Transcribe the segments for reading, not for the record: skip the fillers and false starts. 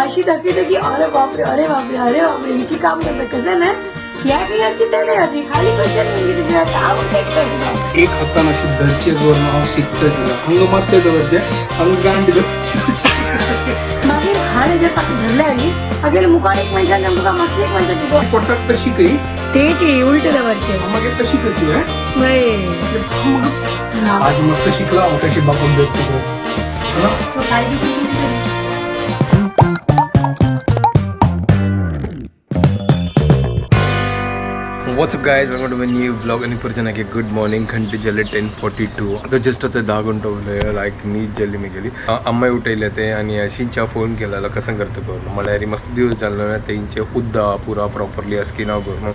अशी दाखवते की अरे बापरे अरे बापरे अरे बापरे इतकी काम करतात कसं ना या क्लिअरची ते नाही होती खाली क्वेश्चन म्हणजे काय एक हातान अशी धरचे दवरून हांव शिकता हांगा मात्ते दवरचे हांगा गांड दवरची. मागीर हाड जर धरले आनी मागीर मुखार एक मनशान तुमकां मागचे एक मनशान तुका पोटाक कशी करी तेची उलटे दवरचे मागीर कशी करची हे? वय आज मस्त शिकला हांव कशी बापून धरची तो. सो खाली किती तरी. What's up guys, welcome to my new vlog. आणि परत की गुड मॉर्निंग. घंटे जल्ले 10:42. आता जस्ट आता 10 घंटा उरले लाईक नीद जल्ली मी गेली. अम्माई उठयले ते आणि शिंचा फोन केला कसं करतो करून म्हळ्यार मस्त दिवस जाल्लो ना तेंचे उद्दा पुरा प्रॉपरली असकी ना करून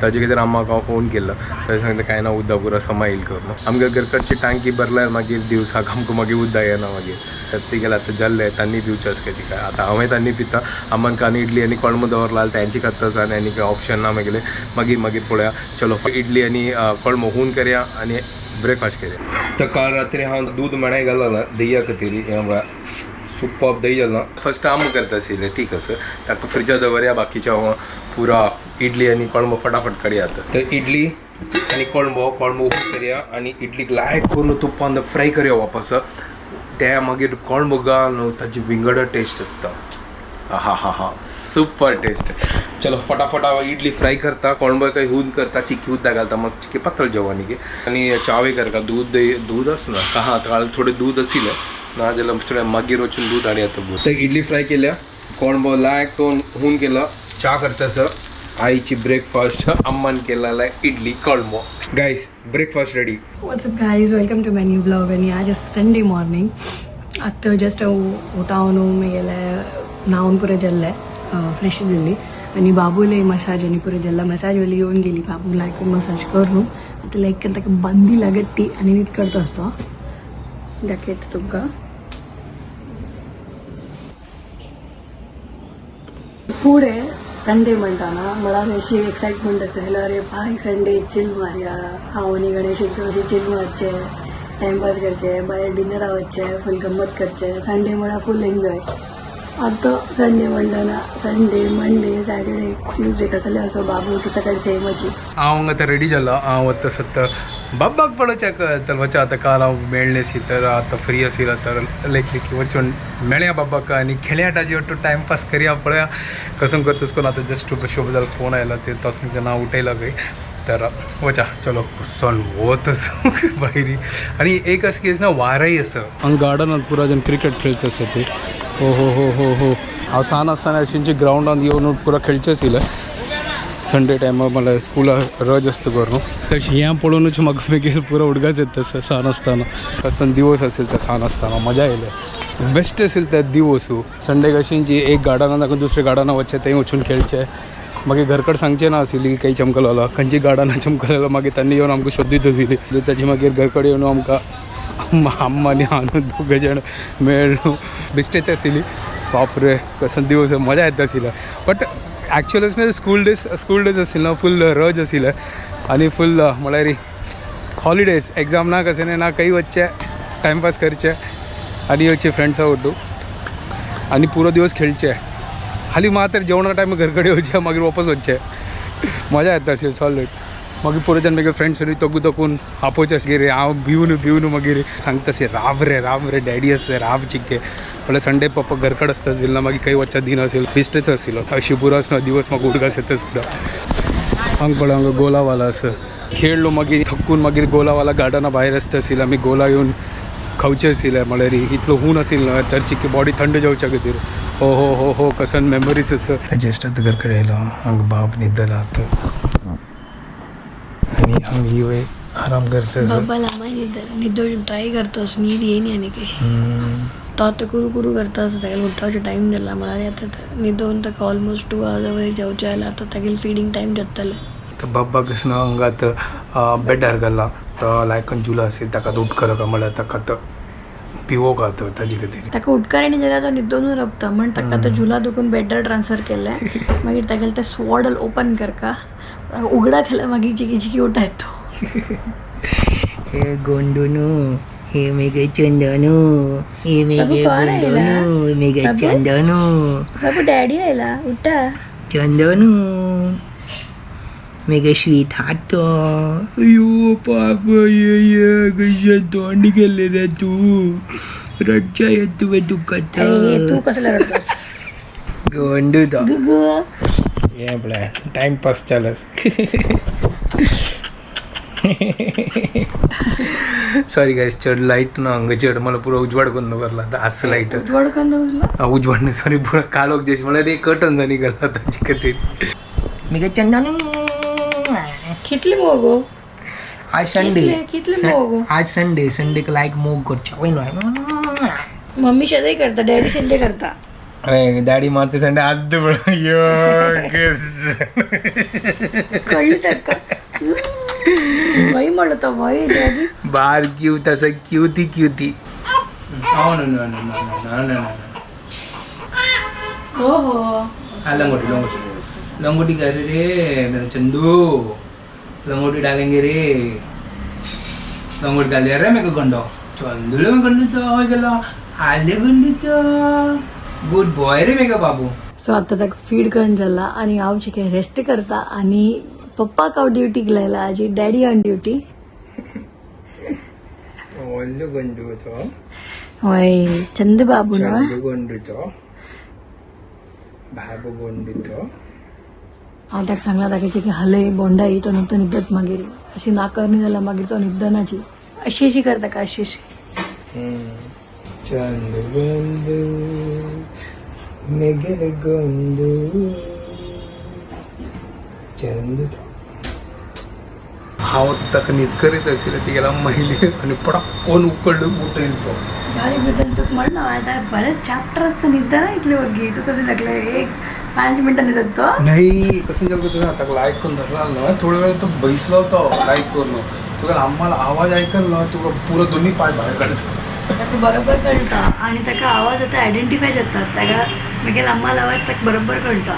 ताजे खातीर अम्माक हांव फोन केल्लो. ताजे सांगता काय ना उद्दा पुरा समा येईल करून आमगे घरकडची टांकी भरल्यार मागीर दिवसाक आमकां मागीर उद्दा येना. मागीर तर ती गेला आतां जाल्ले तांणी पिवचे आसता तिका. आतां हांवें तांणी पिता. अम्मान कानी इडली आनी कोळंबो दवरला तेंची खाता आसा आनी काय ऑप्शन ना मागीर. मागीर मागीर पळोवया. चलो इडली आनी कोळंबो हून करया आनी ब्रेकफास्ट करया. तर काल रात्री हांव दूध मणाय घाला ना दह्या खातीर हें म्हळ्यार सुपर दही जालां. फर्स्ट आम करता आशिल्लें ठीक आसा ताका फ्रिजा दवरया. बाकीच्या हांव पुरा इडली आनी कोळंबो फटाफट काडया आतां. तर इडली आनी कोळंबो कोळंबो हून करया आनी इडलीक लायक करून तुपान फ्राय करया वापस. ते मागीर कोळंबो घाल न्हू ताजी विंगड टेस्ट आसता. हा हा हा सुपर टेस्ट. चलो फटाफट हांव इडली फ्राय करता, कोळंबो काही हून करता, चिकी उद्दा घालता मस्त चिकी पातळ जेवण की. आनी चावे करता. दूध दूध आसना हा काल थोडें दूध आशिल्लें ना जाल्यार थोडें मागीर वचून दूध हाडया. तर इडली फ्राय केल्या, कोळंबो लायक करून हून केला, च्या करता सर. आईची ब्रेकफास्ट अम्मान केलेला idli कोळंबो. Guys breakfast ready. What's up guys, welcome to my new blog. आणि आज संडे मॉर्निंग. आतां जस्ट उठावन मागीर न्हांवन पुरो जाल्लें, फ्रेश जाल्ली आनी बाबूले मसाज आनी पुरो जाल्ला. मसाज वाली येवन गेली. बाबूला एक मसाज करून आतां लायक ताका बांदी लागत ती आनी न्हीद करता आसतो. दाखयता तुमकां. फुडें संडे म्हणटाना म्हळ्यार अशी एक्सायटमेंट आसता जाल्यार अरे बाय संडे चिल मारया. हांव आनी गणेश एकदम अशें चिल मारचें, टायमपास करचें, भायर डिनरा वचचें, फूल गम्मत करचें. संडे म्हळ्यार फूल एन्जॉय. आतां संडे म्हणटाना संडे मंडे सॅटर्डे ट्युजडे कसले असो बाबू तूं सकाळी सेम अशी. हांव आतां रेडी जाला. हांव आतां सत्ता बाब्बाक पळोवच्याक तर वचा. आतां काल हांव मेळ्ळें सी तर आतां फ्री आशिल्लो तर लेखली की वचून मेळया बाब्बाक आनी खेळया ताजे वट्टू टायमपास करया पळया कसं करतस कोण. आतां जस्ट शोबदाल फोन आयला ते तो सांगता ना उठयला खंय तर वचा. चलो सन वत आसा भायरी आनी एक अशें केस ना वारय आसा. हांगा गार्डनात पुरा जण क्रिकेट खेळत आसा ते. हो हो हो हो हो हांव सान आसतना अशींची ग्रावंडान येवन पुरा खेळचें आशिल्लें. संडे टायमार म्हळ्यार स्कुला रज आसता करून तशें हें पळोवनूच म्हाका मागीर पुरो उडगास येता तसो सान आसतना. कसन दिवस असेल तर सान आसतना मजा येयले बेस्ट असेल त्या दिवस. संडे कशींची एक गार्डनान दाखोवन दुसऱ्या गार्डनान वचचें, थंय वचून खेळचें. मागीर घरकड सांगचें ना आशिल्ली की काही चमकलेलो खंयची गार्डनान चमकलेलो. मागीर तांणी येवन आमकां सोदीत आशिल्ली. ताजी मागीर घरकडेन येवन आमकां अम्मा आनी हांव दोग जाण मेळ्ळो बेश्टे येता आशिल्ली. बापरे कसो दिवस मजा येता आशिल्ली. But actually school days school days आशिल्लो ना फूल रज आशिल्लें आनी फूल म्हळ्यार हॉलिडेज एग्जाम ना कशें ना खंय वचचें टायमपास करचें आनी येवचें फ्रेंड्सां वट्टू आनी पुरो दिवस खेळचे. खाली मात्र जेवणा टायम घरकडे येवचें मागीर वापस वचचें. मजा येता आशिल्ली सॉलीड. मागीर पुरो जाण मागीर फ्रेंड्स तोगू तकून आपोवचें आसगे रे. हांव भिवन भिवन मागीर सांगता अशें राब रे राब रे डॅडी आसता राब चिक्के. म्हळ्यार संडे पप्पा घरकड आसता आशिल्लो ना मागीर खंय वचच्या दिन आशिल्लो बेश्टेच आशिल्लो. अशी पुरो आसना दिवस म्हाका उडगास येता सुद्दां. हांगा पळय हांगा गोलावाला आसा. खेळलो मागीर थकून मागीर गोलावाला गार्डना भायर आसता आशिल्लें. आमी गोला येवन खावचें आशिल्लें. म्हळ्यार इतलो हून आशिल्लो तर चिकी बॉडी थंड जावच्या खातीर. हो हो हो हो कसन मेमरीज आसा. जस्ट आतां घरकडे येयलो. हांगा बाब न्हिदला आतां आनी हांगा ही आराम करता. बाबाला माय न्हिद न्हिदोवचें ट्राय करतोस न्हीद येयनी आनी काही. तो आतां कुरू कुरू करता आसता. तागेलो उठपाचो टायम जाला म्हळ्यार आतां न्हिदोवन ताका ऑलमोस्ट 2 आवर्स वयर जेवचें जाल्यार आतां तागेलें फिडींग टायम जातलें. तर बाब्बाक आसना हांगा आतां बेडार घाला. तो लायकन जुला असेल ताका उठकर का म्हळ्यार ताका आतां पिवोक आतां ताजे खातीर. ताका उठकार जाल्यार तो न्हिदोवन रबता म्हण ताका आतां झुला दुखून बेडार ट्रान्सफर केलें. मागीर तागेलें तें स्वॉडल ओपन करका उगडा केल्यार मागीर चिकी चिकी उठायत तो. हे गोंडूनू हे मेगे चंदनू, हे मेगे बाबू कोण आयला? गुंडनू, मेगे बाबू? चंदनू. बाबू डॅडी आयला, उठा. चंदनू मेगे स्वीट हार्ट. अयो पाप, ये ये कशें तोंड केलें रे तू, रडच्या येत तुवें तुका. अरे तू कसला रडतोस? गोंडू तो. गुगू. हे पळय, टाइमपास चालस. सॉरी गायस, चड लाईट ना हांगा चड, मला पुरो उजवाड करून दवरला आता असं लाईट. उजवाड करून दवरला. उजवाड नाही, सॉरी, पुरा काळोख जशी म्हणल्यार एक कर्टन जाणी घातला ताचे खातीर. मेगे चंदनू. कितली मोग हो? आज संडे. कितले मोग? आज संडे, संडेक लायक मोग करचो वय न्हय? मम्मी शेजारी करता, डॅडी शेंडे करता. दाडी मारते संडे आज. कळली ताका. वय म्हणलं तो वय डॅडी. बार क्यूट असं, क्युती क्युती. No no no no no no no. हो हो. हाँ, लंगोटी लंगोटी लंगोटी कैसे रे मेरा चंदू? लंगोटी डालेंगे रे, लंगोटी डाल रे मेरे को. गंडो चंदू में गंडू तो हो गेलो, आले गंडू तो गुड बॉय रे मेरे बाबू. सो आता ताका फीड करून जाला आणि हांव चिकेन रेस्ट करता आणि पप्पाक हांव ड्युटीक लायला. आजी डॅडी ऑन ड्युटी. ओल्लो गंडू तो. हय, चंद बाबू ना. चंदू गंडू तो, बाबू गंडू तो. हांव ताका सांगला ताका की हलय बोंडाई तो न्हू, तो न्हिदत मागीर. अशी नाकारणी जाल्यार मागीर तो न्हिदनाची. अशी अशी करता का, अशी अशी. चंदू गंडू मेगेले गंडू चंदू तो. हांव ताका न्हीद करीत आशिल्लें, ती गेला महिली आनी पडक कोण उकडलो उठयल तो. गाडी बद्दल तुका म्हणणं आता बरेच चॅप्टर असतं, न्हिदना इतले वग्गी. तू कसं लागलं, एक 5 मिनिटां न्हिदत तो. नाही, कसं झालं तुझं, आता लायक करून धरला ना, थोडा वेळ तो बैसला होता लाईक करून. तुका आम्हाला आवाज ऐकल ना, तुका पुरं दोन्ही पाय बाहेर काढतो. ताका बरोबर कळटा आणि ताका आवाज आता आयडेंटिफाय जाता. ताका मेगेल अम्माल आवाज ताका बरोबर कळटा.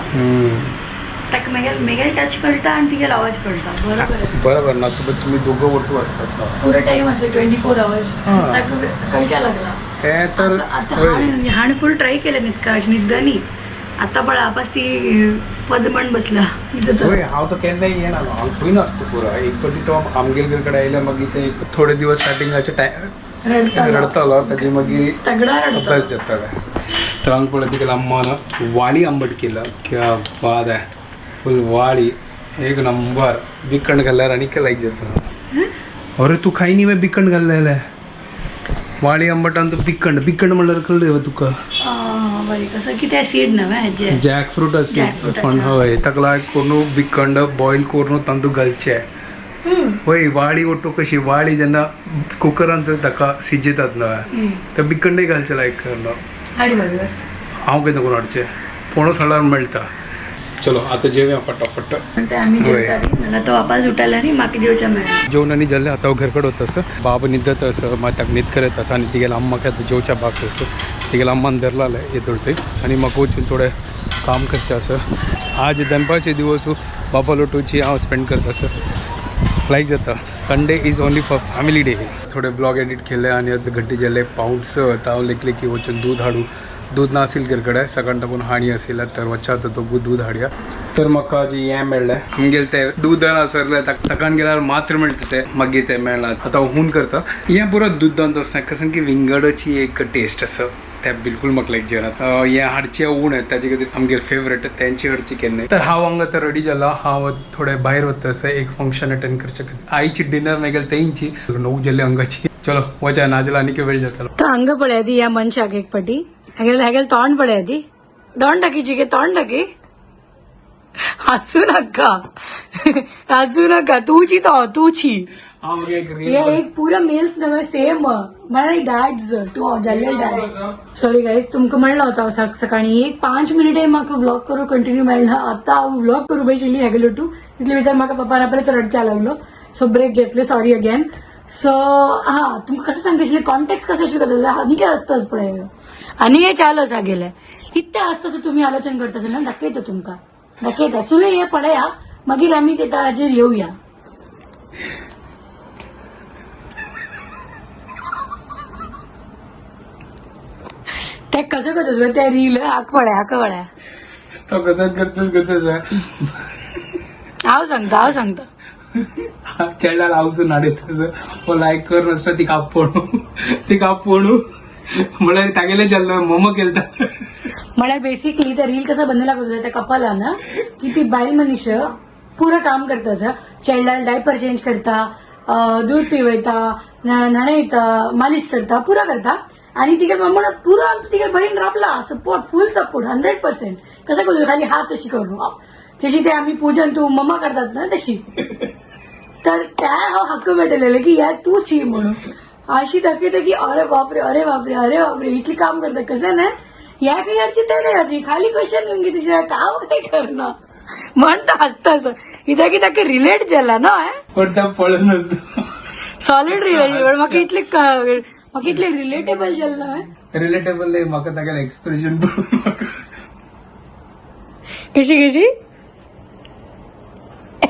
ताका मेगेल मेगेल टच कळटा आणि तिगेल आवाज कळटा बरोबर आसा. बरोबर ना, तुम्ही दोघं ओटू असतात ना. पुरो टाइम आसा, 24 आवर्स. हा. ताका कळच्या लागला. ते तर. आता हाणें हाणें फूल ट्राय केलें न्हिदकाक, न्हिदनी. आतां पळय आपस ती पद म्हण बसला न्हिदता. होय, हांव तर केन्नाय येना, हांव थंय नासता पुरो. एक पटी तो आमगेर कडेन आयल्या मागीर ते एक थोडे दिवस स्टार्टिंगाचे टायम रडतालो. रडतालो, ताजे मागीर तगडा रडता. अभ्यास जातालो. तर हांगा पळय, तिका अम्मान वाळी आंबट केलं. क्या बाद आहे, फुल वाळी, एक नंबर. बिकंड घालल्यार आनी लायक जाता. अरे तू खाई न्ही मग बिकंड घाल्लेलें वाळी आंबट. आनी बिकंड, बिकंड म्हणल्यार कळ्ळें तुका? बरें, कसं कितें सीड नव्हे हेजें? जॅक फ्रूट अशी. Jackfruit. पण हय, ताका लायक करून बिकंड बॉयल करून तांदूळ घालचे. हय, वाळी ओटो कशी वाळी जेन्ना कुकरान ताका शिजयतात न्हय, तर बिकंडय घालचें लायक करून. हाडी मागीर बस. हांव कितें करून हाडचें? पणस हाडल्यार मेळटा. चलो, आता जेवया फटाफट. ते आमी होय. जेवताली, नाल्यार तो वापस उठायला न्ही, म्हाका जेवच्या मेळना. जेवण आनी जाल्लें. आतां हांव घर कडेन वता आसा. बाब न्हिदत आसा, मागीर ताका न्हीद करत आसा आनी तिगेल्या अम्माक आतां जेवच्या बाकी आसा. तिगेल्या अम्मान धरलालें येदोळ थंय आनी म्हाका वचून थोडें काम करचें आसा. आज दनपारचे दिवस बाबा लोटूची हांव स्पेंड करत आसा. लायक जाता, Sunday is only for family day. थोडे ब्लॉग एडिट केले आनी आतां घंटे जाले 5:45. आतां हांव लेखलें की वचून दूद हाडूं. दूद नासील घर कडेन, सकाळ ताकून हाणी आशिल्लें, तर वच्चा आतां दोगू दूद हाडया. तर म्हाका जी हें मेळ्ळें आमगेलें तें दूद आसरलें, सकाळ गेल्यार मात्र मेळटा तें, मागीर तें मेळना. आतां हांव हून करता हें पुरो दुदांत आसता, कसं की विंगडची एक टेस्ट आसा, तें बिलकुल म्हाका लायक जेवणात हें हाडचें उणें. ताजे खातीर आमगेर फेवरेट तेंची हाडची केन्नाय. तर हांव हांगा तर रेडी जाला. हांव थोडें भायर वता आसा एक फंक्शन अटेंड करचे खातीर. आईची डिनर मागीर तेंची 9 जाल्ले हांगाची. चलो वचा, नाजाल्यार आनीक वेळ जातलो. तो हांगा पळया ती ह्या मनशाक एक पाटी, हागेले हागेले तोंड पळया ती. तोंड दाखयची गे, तोंड दाखय. हसू नका, हसू नका. तूची तो तूची. हांव एक हे एक पुरा मेल्स नव्हे, सेम मला डॅड्स टू जाल्ले डॅड्स. सॉरी गाईज, तुमकां म्हणलं होता सकाळी एक 5 मिनिटे म्हाका व्लॉग करू कंटिन्यू मेळना. आता हांव व्लॉग करू बशिल्ली हेगेलो टू, तितले भितर म्हाका पप्पान परत रडच्या लागलो. सो ब्रेक घेतले, सॉरी अगेन. सो हा, तुमकां कसं सांगता आशिल्लें, कॉन्टेक्स्ट कसं आशिल्लें? आनी काय आसताच पळय, आनी हे चालू आसा गेले कितें आसता. सो तुमी आलोचन करता आसतना दाखयता तुमकां, दाखयता. सुने हे पळया, मागीर आमी ते ताजेर येवया. ते कसं करतोस ते रील आकवळ्या आकवळ्या. तो कसं करतोस करतोस. हांव सांगता, हांव सांगता. चेडा लावसून हाडयत तसो हो लायक कर नसता तिका आपोवणू, तिका आपोवणू म्हळ्यार तागेले जाल्लो मोमो केलता. म्हळ्यार बेसिकली ते रील कसं बनवला करतो त्या कपाला ना की ती बायल मनीस पुरं काम करता, असं चेडल्यार डायपर चेंज करता, दूध पिवयता, न्हाणयता, मालिश करता, पुरा करता. आणि तिका म्हणून पुरा तिका बहीण राबला सपोर्ट, फुल सपोर्ट 100%. कसं करतो खाली हात अशी करू तशी ते आम्ही पूजन तू मम्मा करतात ना तशी. तर त्या हांव हक्क भेटलेले की या तूच ही म्हणून अशी दाखयता की अरे बापरे, अरे बापरे, अरे बापरे, इतली काम करता कसं ना, या काही अडची ते नाही अडची खाली क्वेश्चन नेमकी तिच्या काम काय करणं म्हणता हसता असं इथं की ताका रिलेट जाला ना. पण त्या पळून नसतो. सॉलिड रिलेट, म्हाका इतले म्हाका इतले रिलेटेबल जालें ना. रिलेटेबल नाही, म्हाका तागेलें एक्सप्रेशन. कशी कशी?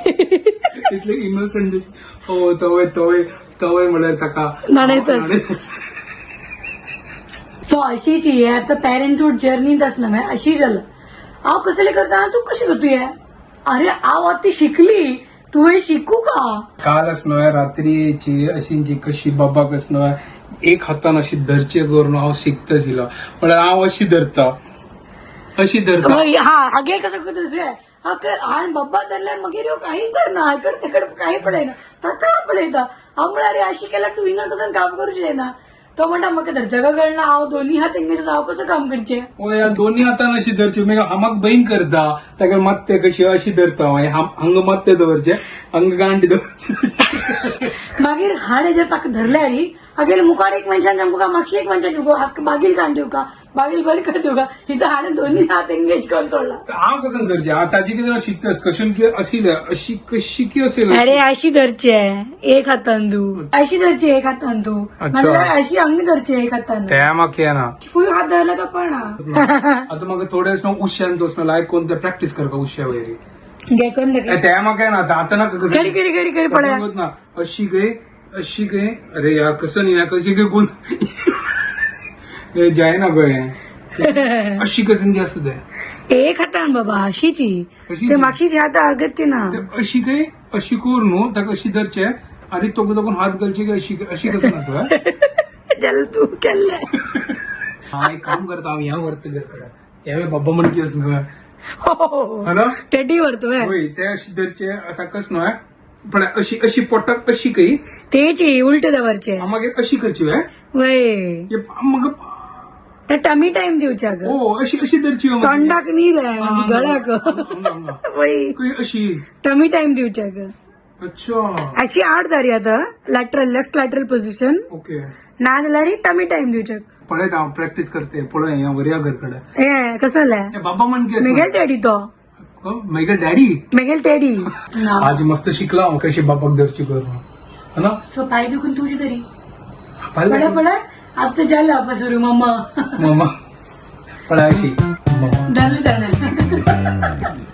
इतले इनोसंट जशी हो तवय तवय तवय म्हळ्यार ताका न्हाणयता. सो अशीच ही आता पॅरेंटहूड जर्नीत आसना मागीर अशी जाला. हांव कसले करता, तूं कशी करतोय? अरे हांव आतां शिकली, तुवें शिकू का? कालच न्हय रात्रीची अशी जी कशी बाबाक न्हय एक हातान अशी धरचे करून हांव शिकता म्हळ्यार हांव अशी धरता, अशी धरता. मग हा हागे कसं करतो दुसरे हाण बाबा धरल्यार मागीर ह्यो काही करना, इकड तिकड काही पळयना, ताका पळयता. हांव म्हळ्यार अरे अशी केल्यार तूं हिंगा कसं काम करूचें ना. तो म्हणटा म्हाका धरच्या कळना, हांव दोन्ही हात एंगेज हांव कसं काम करचें? ओ या दोन्ही हातान अशी धरची, मागीर हामाक बहीण करता ताका मात्ते कशी अशी धरता, मागीर हांगा मात्ते दवरचे, हांगा गांठ दवरची. मागीर हाणे जर ताका धरल्यार हागेले मुखार एक मनशान चमकू का, मागशी एक मनशान चमकू, हाक बागील काण दिवं का, बागील बरी कर दिवं का, हिथं हाणे दोन्ही हात एंगेज करून सोडला. हांव कसं करचे, हांव ताजी कितें शिकतास कशून की अशी अशी कशी की असेल. अरे अशी धरची एक हातान तू, अशी धरची एक हातान तू. अच्छा. मागीर अशी अंग धरची एक हातान. त्या म्हाका येना. फुल हात धरला तर पण आता म्हाका थोडे उश्यान तोस लायक कोण ते प्रॅक्टीस करका उश्या वयर. घे कोण धरले? त्या म्हाका येना आता, आतां नाका कसं. करी करी करी करी पळया. कसं ना अशी गे अशी गे, अरे यार कसं न्ही कशी गे कोण हे जायना गो हे. अशी कसं ती आसता ते. एक हातान बाबा अशीची. अशीची. ते मागशीची हात अगत्य ना. ते अशी गे अशी कर न्हू ताका अशी धरचे आनी तोकू तोकून हात घालचे की अशी अशी कसं आसा. जल तू केल्ले. हांव एक काम करता, हांव ह्या व्हरता घरा कडेन, हे बाबा म्हणकी आसा न्हू. हो. हॅलो. टेडी व्हरतोय. वय ते अशी धरचे ताकाच न्हय पण अशी अशी पोटाक अशी कही. तेची उलट दवरचे. मागीर अशी करची वे. वय. हे म्हाका. ते टमी टाइम दिवच्या ग. हो अशी अशी धरची हो मागीर. तोंडाक न्ही रे, गळ्याक. हांगा, हांगा. वय. कही अशी. टमी टाइम दिवच्या ग. अच्छा. अशी आड धरी आता lateral, left lateral position. Okay. ना जाल्यार टमी टाइम दिवच्या. पळयत हांव प्रॅक्टीस करते पळय ह्या व्हरया घर कडेन. हे कसं जालें? हे बाबा म्हणकी आसा. मेगेल टॅडी तो. हो, मेगेल डॅडी. मेगेल टॅडी. आज मस्त शिकला हांव कशी बाबाक धरची करून है ना. सो पाय दुखून तुझी तरी पळय पळय आता जालें आपा सुरू मम्मा. मम्मा पळय अशी मम्मा. जालें जालें.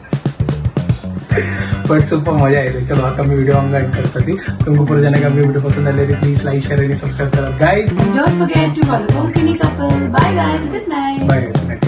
बट सुपर मजा येते. चलो आता मी व्हिडिओ ऑनलाईन करतो ती तुमको पुढे जाणे का व्हिडिओ पसंद आले तर प्लीज लाईक शेअर आणि सबस्क्राईब करा guys. Don't forget to follow Konkani Couple. Bye guys. Good night. Bye guys.